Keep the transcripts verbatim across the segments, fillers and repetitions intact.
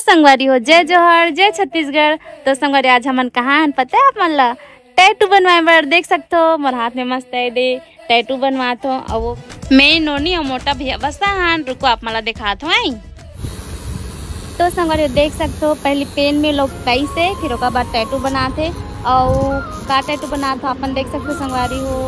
संगवारी हो, जय जोहार, जय छत्तीसगढ़। तो संगवारी, आज हमन कहाँ हन पता है आप मन ला? टैटू बनवाए बर। देख सकथो, मोर हाथ में मस्त है दे टैटू बनवात हो। और वो मैं नोनी और मोटा भैया बस हन। रुको, आप मन ला दिखात हो आई। तो संगवारी हो, देख सकथो, पहले पेन में लोग कइसे, फिर ओकर बाद टैटू बनात हे। और का टैटू बनात हो, आप मन देख सकथो संगवारी हो,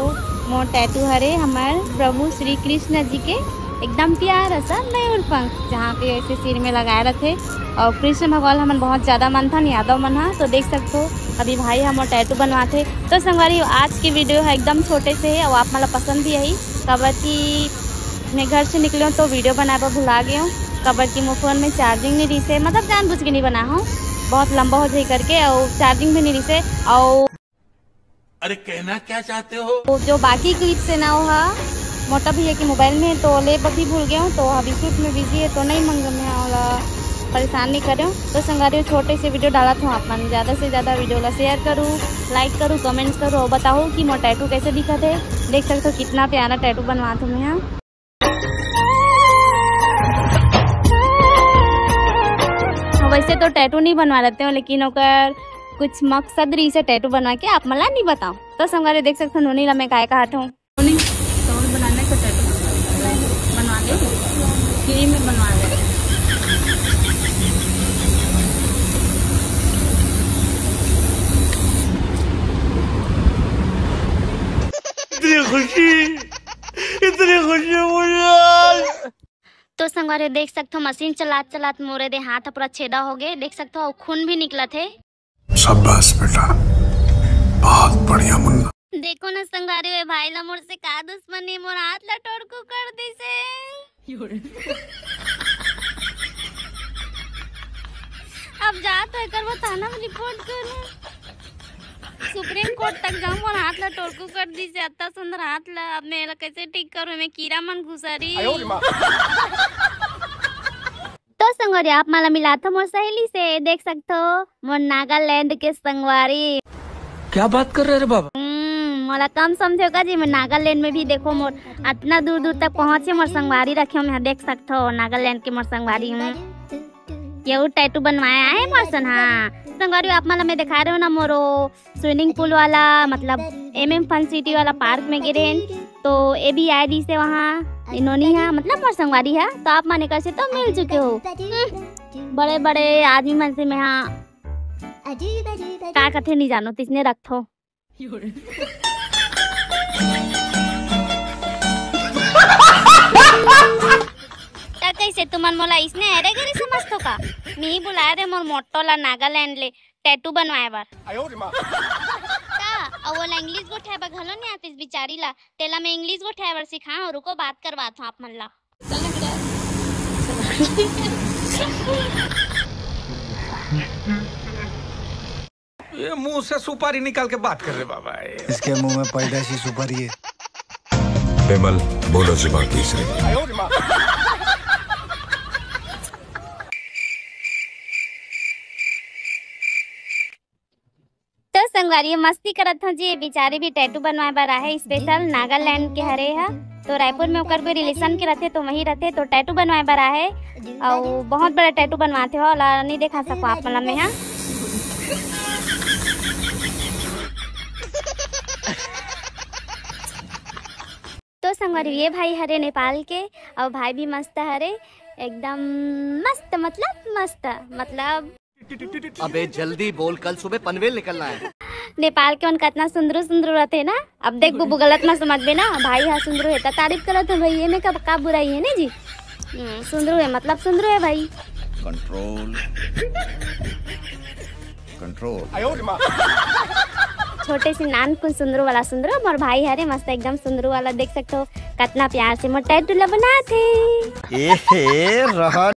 मोर टैटू हरे हमर प्रभु श्री कृष्ण जी के एकदम प्यारा सा मयूर पंख, जहाँ पे ऐसे सिर में लगाए रहथे और कृष्ण भगवान हमन बहुत ज्यादा मानथन यादव मन ह। तो देख सकथो, अभी भाई हमर टैटू बनवाथे। तो संगवारी हो, आज के वीडियो है एकदम छोटे से है और आप मन ला पसंद भी आही, काबर कि मैं घर से निकले हूँ तो वीडियो बनाए बर भुला गए हूँ, काबर कि मोर फोन में चार्जिंग नहीं रहिसे, मतलब जानबूझ के नहीं बना हूँ, बहुत लंबा हो जाए करके, और चार्जिंग भी नहीं रहिसे। और अरे, कहना क्या चाहते हो? वो जो बाकी क्लिप्स है ना, वो हा मोटा भैया के मोबाइल में है, तो ले अभी भूल गया हूँ, तो अभी शूट में बिजी है, तो नहीं मंगम है ओला, परेशान नहीं करो। तो संगवारी हो, छोटे से वीडियो डालत हूँ, आप मन ज्यादा से ज्यादा वीडियो ला शेयर करूँ, लाइक करूँ, कमेंट्स करूँ और बताओ कि मोर टैटू कैसे दिखत है। देख सकते हो कितना प्यारा टैटू बनवात हूँ मैं यहाँ। वैसे तो टैटू नहीं बनवा लेते हो, लेकिन ओकर कुछ मकसद रही से टैटू बनवा के आप मन ला नहीं बताओ। तो संगवारी देख सकते हो, नोनी ला मैं काय कहत हूँ। नोनी, तो बनाने का टैटू बनवा दे, फ्री में बनवा दे। इतनी खुशी, इतनी खुशी मुझे आज। तो संगवारी देख सकथो, मशीन चलात चलात मोरे दे हाथ ह पूरा छेदा हो गए। देख सकथो, अउ खून भी निकलत हे। शाबाश बेटा, बहुत बढ़िया मुन्ना। देखो ना संगवारी, ए भाई ला मोर से का दुश्मनी, मोर हाथ ला टोरकू कर दिसे। अब जा तो एकर बर थाना में रिपोर्ट करूं, सुप्रीम कोर्ट तक जाऊं, मोर हाथ ला टोरकू कर दिसे, अत्ता सुंदर हाथ ला। अब मैं एला कैसे ठीक करूं, मैं कीरा मन घुसरी। तो संगवारी, आप मन ला मिलाथो मोर सहेली से, देख सकथो मोर नागालैंड के संगवारी। क्या बात कर रहे रे बाबा? हम्म, मोला कम समझो का जी, मैं नागालैंड में भी देखो मोर अतना दूर दूर तक पहुंचे मोर संगवारी रखे, मैं देख सकथो नागालैंड के मोर संगवारी हूँ। ये वो टैटू बनवाया है मोर सन, हाँ। संगवारी, आप मन ला मैं दिखा रहे हो ना मोरो स्विमिंग पूल वाला, मतलब एम एम फन सिटी वाला पार्क में गे रहेन, तो ए भी आए रहिसे वहाँ, ए नोनी हा, मतलब मोर संगवारी हा, तो आप मन एकर से तो मिल चुके हो। हम्म, बड़े बड़े आदमी मन से मैं हा का कथे नहीं जानो, तिसने रखथो। त कैसे तुमन मोला इसने अरे गरी समझथो का? मी बुलाए रे मोर मोटो ला नागालैंड ले टैटू बनवाए बर। का? अउ ओला इंग्लिश गोठियाए बर घलो नहीं आतिस बिचारी ला। तेला मैं इंग्लिश गोठियाए बर सिखाऊं, रुको बात करवात हूँ आप मन ला। ये मुंह से सुपारी निकाल के बात कर रहे बाबा। इसके मुंह में पैदाशी सुपारी है। विमल, बोलो जुबान तीसरी। तो संगवारी, मस्ती करत हूँ जी, बिचारी भी टैटू बनवाए बर आहे, स्पेशल नागालैंड के हरे ह। तो रायपुर में ओकर कोई रिलेशन के रहते, तो वहीं रहते, तो टैटू बनवाए बर आहे। अउ बहुत बड़ा टैटू बनवाते हो, ला नहीं देखा सको आप मन ला मैं हा। तो संगवारी, ये भाई हरे नेपाल के, अउ भाई भी मस्त हरे, एकदम मस्त, मतलब मस्त, मतलब अबे जल्दी बोल, कल सुबह पनवेल निकलना है। नेपाल के मन कतना सुंदरू सुंदरू रहते ना। अब देख बुबू, गलत मत समझबे ना, भाई हा सुंदरू है त तारीफ करत हो भाई, ये में का, का बुराई है ना जी? हम्म, सुंदरू है मतलब सुंदरू है भाई। Control, control. छोटे से नान कुन सुंदरू वाला सुंदरू, मोर भाई हरे मस्त एकदम सुंदरू वाला, देख सकते हो कतना प्यार से मोर टैटू ला बनात हे। ए हे रहा।